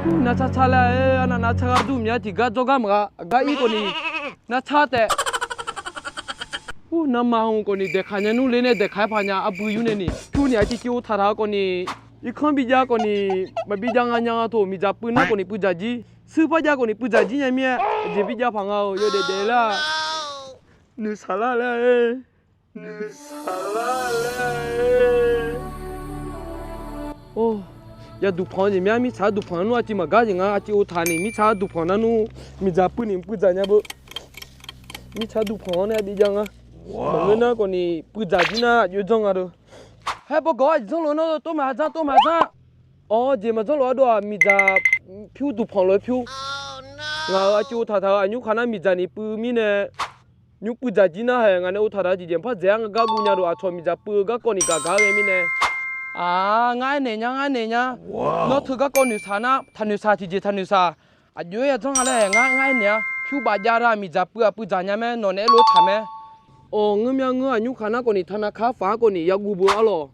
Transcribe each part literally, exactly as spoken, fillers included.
Ur, nar car car laer-aer, arnav nar car gar dur mya tiqgar jawrgar maqgha, aqgar ir khawf ni nar car taef. Ur, narma hmq khawf ni daeqkaq nya nmr le nae daeqkaq-aer paq nya arbui yur nae ni. Pyur ni aqciv civ ov taq taq-eu khawf ni, irkanr bijav khawf ni, maqbi jav nga nya nga toq, miqdzaq puiv nar khawf ni puiv dzaq jir, suir par jav khawf ni puiv dzaq jir nya mir-aer, aqjeq bijav paq nga-eu yawdaef daef lar. Nuisaq lar laer-aer. Nuisaq lar laer-aer. Or, ya duqpanq-eu jeq mya, mirtsaq-anr duqpanq nar nmr aqciv maqgar jeq nga, aqciv ov taq ni mirtsaq-anr duqpanq nar nmr, miqdzaq puiv ni puiv dzaq nya beu. Mirtsaq duqpanq-anr nae bi jav nga. Maqngeur nar khawf ni puiv dzaq jir nar aqjox janr nga deu. Haer bawgawq-awr aqjeq janr lof nar tov maqha janr, tov maqha janr. Awr, jeq maqjanr lof-aer dov-aq, miqdzaq pyur duqpanq lof-aer pyur. Ngaq-euq aqciv ov taq taq-euq aqnymr khaq nar miqdzaq ni puiv mirnae, nymr puiv dzaq jir nar haeq ngaq nae ov taq taq-eu jeq jeq par dzaeq-ar nga gar guv nya dov, aqcawq miqdzaq puiv-eu garkawv ni gaq gar ghae mirnae. Aq, ngar aernaeq nya, ngar aernaeq nya. Nawr teu garkawv noeqshaq nar taq noeqshaq, tiqjeq taq noeqshaq. Aqjox-aer ya janr nga laer-aer ngar, ngar aernaeq-a. Pyur baf jav-aq miqdzaq puiv-aq puiv dzaq nya mae, nawq naeq-aer lof-aer tsaq mae. Awq, ngeur mya ngeur, aqnymr khaq nar khawf ni taqnav kar faq-anr khawf ni ya guv beu-ar lawq.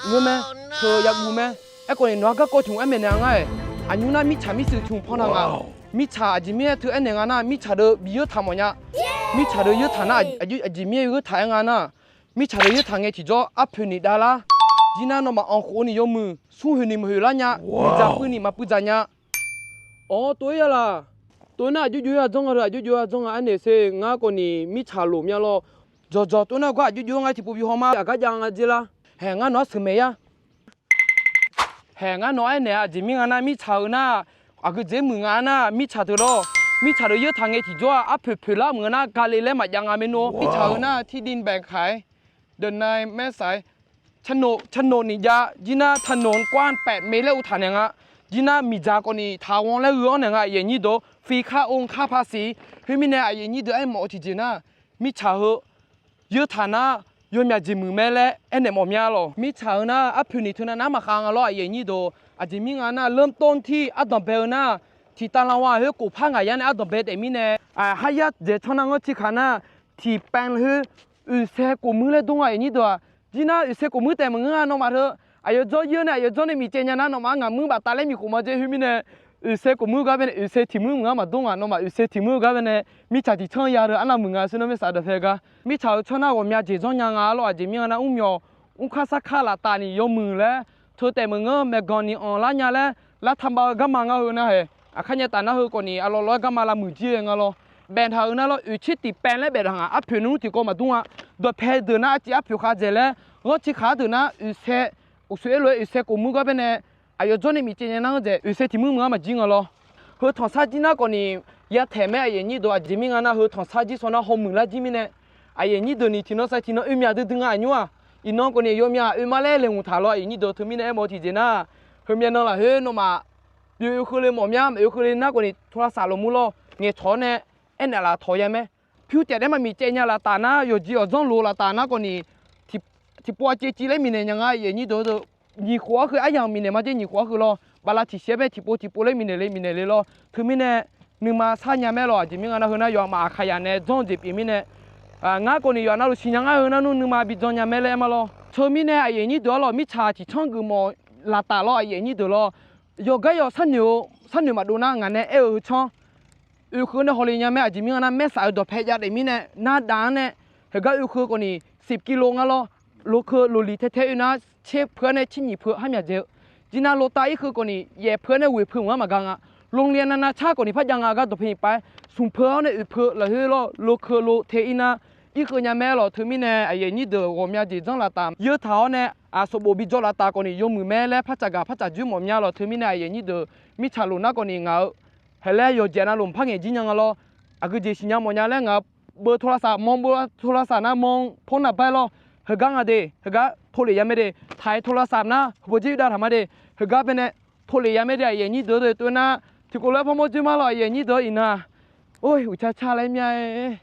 Ngeur mae, teu ya guv mae. Aerkhawf ni nawq-anr garkawv tiq hmq aernaeq naeq-a ngar-aer, aqnymr nar mirtsaq mirsuiq tiq hmq panq taq nga. Mirtsaq aqjeq mirnae teu aernaeq nga nar, mirtsaq deuq bi yeur taq mawf nya. Mirtsaq deuq yeur taq nar, aqjeq mirnae yeur taq-aer nga nar, mirtsaq deuq yeur taq ngae tiqjawr arpoeq ni dav lar. Jir nar nawmaf anq khof ni yawmuiq smr hoeq ni maqhoeq lar nya. Miqdzaq puiv ni maqpuiv dzaq nya. Awr, tov-aer ya laq. Tov nar aqjox jox-aer ya janr nga deu, aqjox jox-aer ya janr nga aernaeq sher. Ngar khawf ni mirtsaq loq mya lawr. Jawqjawq tov nar gar aqjox jox-aer nga tiqpov bi haw ma, aqgar jav nga dzer lar. Haeq, ngar nawq-anr sheuqmaeq yar. Haeq, ngar nawq-anr aernaeq-a. Aqjeq mir nga nar, mirtsaq-euq nar aqgeu jeq muiq nga nar, mirtsaq deuq lawr. Mirtsaq deuq yeur taq ngae tiqjawr-aq, arpoeq poeq lar meuq nga nar, gale laer maqjav nga maernmr. Mirtsaq-euq nar ที่ดินแบ่งขาย The Nile แม่สาย canoe, canoe ni jav. Jir nar canoe กว้างแปดเมตร laer uvtaq naeq nga. Jir nar miqdzaq khawf ni taq ghanr laer gheu-anr naeq nga, aqyuif aqnyir deuq. ฟรีค่าองค์ ค่าภาษี khoermirnae aqyuif aqnyir deuq aermawf-eu tiqjeq nar, mirtsaq heu yeur taq nar yawmyaq jeq muiq mae laer aernaeq mawf mya lawq. Mirtsaq-eu nar arpoeq ni teu nav nar maqkhav nga lawr, aqyuif aqnyir deuq. Aqjeq mir nga nar, เริ่มต้นที่ ardanqbae-eu nar, tiqtav lanwa khoer khof par ngaq yar nae ardanqbae taef mirnae, kharyar dzaeq tsanr nar ngar tiqkaq nar, tiqpaev khoer oeqsae khof muir laer dmr nga, aqyuif aqnyir deuq-aq. Jir nar oeqsae khof muir taef maqngeur nga, nawmaf teu aqyawf dzawr yeur nae aqyawf dzawr nae miqcaev nya nar, nawmaf-anr ngaq muir baf taf laer miqkhof ma dzer. Khoermirnae, oeqsae khof muir gar baenae oeqsae tiq muir maqngeur maqdmr nga. Nawmaf oeqsae tiq muir gar baenae mirtsaq tiq tsanr ya deuq arnav muiq nga shir nawr, mirtsaq dawqpae gar. Mirtsaq-euq tsawrnar ghawqmya jeq janr nya nga lawr, aqjeq mir nga nar, mrmyawq mrkar sarkar laftaf ni yawmuiq laer, teu taef maqngeur maeqganq ni anq lar nya laer, lar taqbav-eu garma ngar heu nar haeq, aqkar nya taf nar heu khawf ni aqlawq lawq-aer garma lavmuiq jir-eu nga lawr. Baef taq-euq nar lawr, oeqtser tiqpaev laer baef taq ngaq, arpoeq nmr tiqkawv maqdmr-a. Dawqpae deuq nar arciv arpoeq khav dzaeq laer, ghanrcae khav-ar deuq nar oeqsae, uqshoe-aer lof-aer oeqsae khof muir gar baenae, aqyawf dzawr nae miqcaev nya nar-anr dzaeq, oeqsae tiq muir maqngeur maqjir nga lawr. Heu tanqsar jir nar khawf ni ya taeq mae, aqyuif aqnyir deuq. Aqjeq mir nga nar, heu tanqsar jir sawr nar hawmuiq lar jir mirnae, aqyuif aqnyir deuq ni tiqnan sai tiqnan oermyaq duidui nga aqnymr-aq. Iqnan khawf ni yawmyaq oerma laer laeqhmq taq lawr, aqyuif aqnyir deuq. Teumirnae aermawf-eu tiqjeq nar, heumyav nan lafkhoer nawmaf bi oekeuv le mawf mya, maqoekeuv le nar khawf ni โทรศัพท์ lafmuir lawr, ngaeqcawq-awr nae aernaeq laf tawq ya mae. Pyur taef daef ma miqcaev nya laftaf nar, yawqjeq yawqdzanr loq laftaf nar khawf ni, tiqpov aqciv civ laer miqnaeq nya nga, aqyuif aqnyir deuq-eu deuq. Nyiq khof-anr heu aryamq miqnaeq ma dzer, nyiq khof-anr heu lawr, bala tiqsiq-aer bae tiqpov tiqpov laer miqnaeq le miqnaeq le lawr. Teumirnae nuima sar nya mae lawr, aqjeq mir nga nar, heu nar yawqha maf aqkaqyaq nae dzanr-eu jeq pyeuf mirnae, ngar khawf ni yawqha navluf siqnya ngar heu nar nmr nuima bi dzan nya mae laer aer ma lawr. Teumirnae aqyuif aqnyir deuq-ar lawr, mirtsaq tiqtsanr geufmawf laftaf lawr, aqyuif aqnyir deuq lawr. Yawqgar yawq sharnoeq-eu, sharnoeq maqdov nar ngaq nae aer-eu heu tsanr oekeuv nae hawle nya mae, aqjeq mir nga nar, แม่สาย dawqpae jav daef mirnae nardav-anr nae, heugar oekeuv khawf ni สิบกิโล nga lawr. Lokeu loqliq tae tae oe nar, tser peu-anr nae tser nyiq peu har myaq dzae-eu. Jir nar lotav ir heu khawf ni yaef peu-anr nae ghoeq peu maqngar maqga nga. Longlianav nav car khawf ni par jav nga gar dawqpae nyiq pav-aer smq peu-awr nae oeq peu lafkhoer lawr, lokeu lo tae ir nar, ir heu nya mae lawr. Teumirnae aqyuif aqnyir deuq ghawqmya jeq janr laftaf yeur taq-awr nae, aqsawq bof bi dzaw laftaf khawf ni yawmuiq mae laer par tsaf gaq par tsaf dzoer mawf mya lawr. Teumirnae aqyuif aqnyir deuq, mirtsaq lof nar khawf ni ngaq-eu haeq laer yawqjeq navluf maqpar ngaeq jir nya nga lawr. Aqgeu jeq siqnya mawf nya laer ngaq-eu beu โทรศัพท์ mawr beu โทรศัพท์ nar mawr โทรศัพท์ nav bae lawr. Heugar nga de, heugar โทร lef ya mae de, taq-aer โทรศัพท์ nar heubo jir yurdav taq ma de, heugar baenae โทร lef ya mae de, aqyuif aqnyir deuq deuq tov nar, tiqkawv lof-aer par mawr dzoer ma lawr, aqyuif aqnyir deuq iqnan-aq. Or, uqcar car laer mya-aer